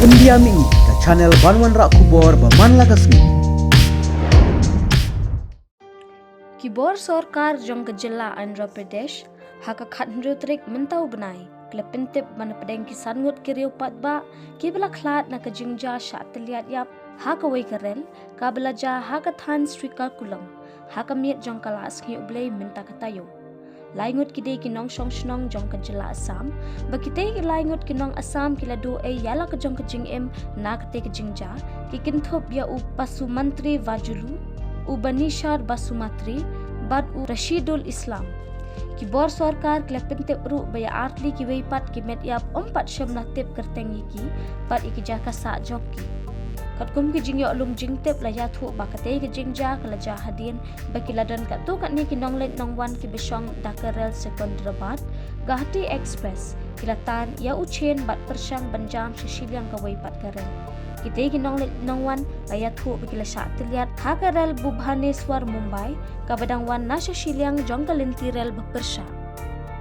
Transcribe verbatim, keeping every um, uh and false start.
India Mini, ka channel ban wanrah khubor ba man la ka sngi. Ki bor sorkar jong ka jylla Andhra Pradesh ha ka khathynriew tarik mynta u bnai ki la pyntip ba na pdeng ki san ngut ki riew paidbah kiba la khlad na ka jingjia shah tylliat ïap ha kawei ka rel kaba la jia ha ka thaiñ Srikakulam ha ka miet jong ka la sngi U Blei mynta ka taïew. Lai ngut ki dei ki nongshong shnong jong ka jylla Assam, ba kitei ki lai ngut ki nong Assam ki la duh ei ïa la ka jong ka jingim na katei ka jingjia, ki kynthup ïa u Pasumantri Vajulu, u Banishar Basumatri bad u Rashidul Islam. Ki bor sorkar ki la pyntip ruh ba ïa artylli kiwei pat ki met ïap ym pat shym la tip kyrteng ïa ki bad ïa ki jaka sah jong ki. Katkum ki jingïoh lum jingtip la ïathuh ba katei ka jingjia ka la jia hadien ba ki la don katto katne ki nongleit nongwan kiba shong da ka rel Secunderabad Guwahati Express, ki la tan ïa u Chen bad pyrshang ban jam sha shiliang kawei pat ka rel. Kitei ki nongleit nongwan la ïathuh ba ki la shah tylliat ha ka rel Bhubaneswar Mumbai kaba dang wan na sha shiliang jong ka lynti rel ba pyrshah.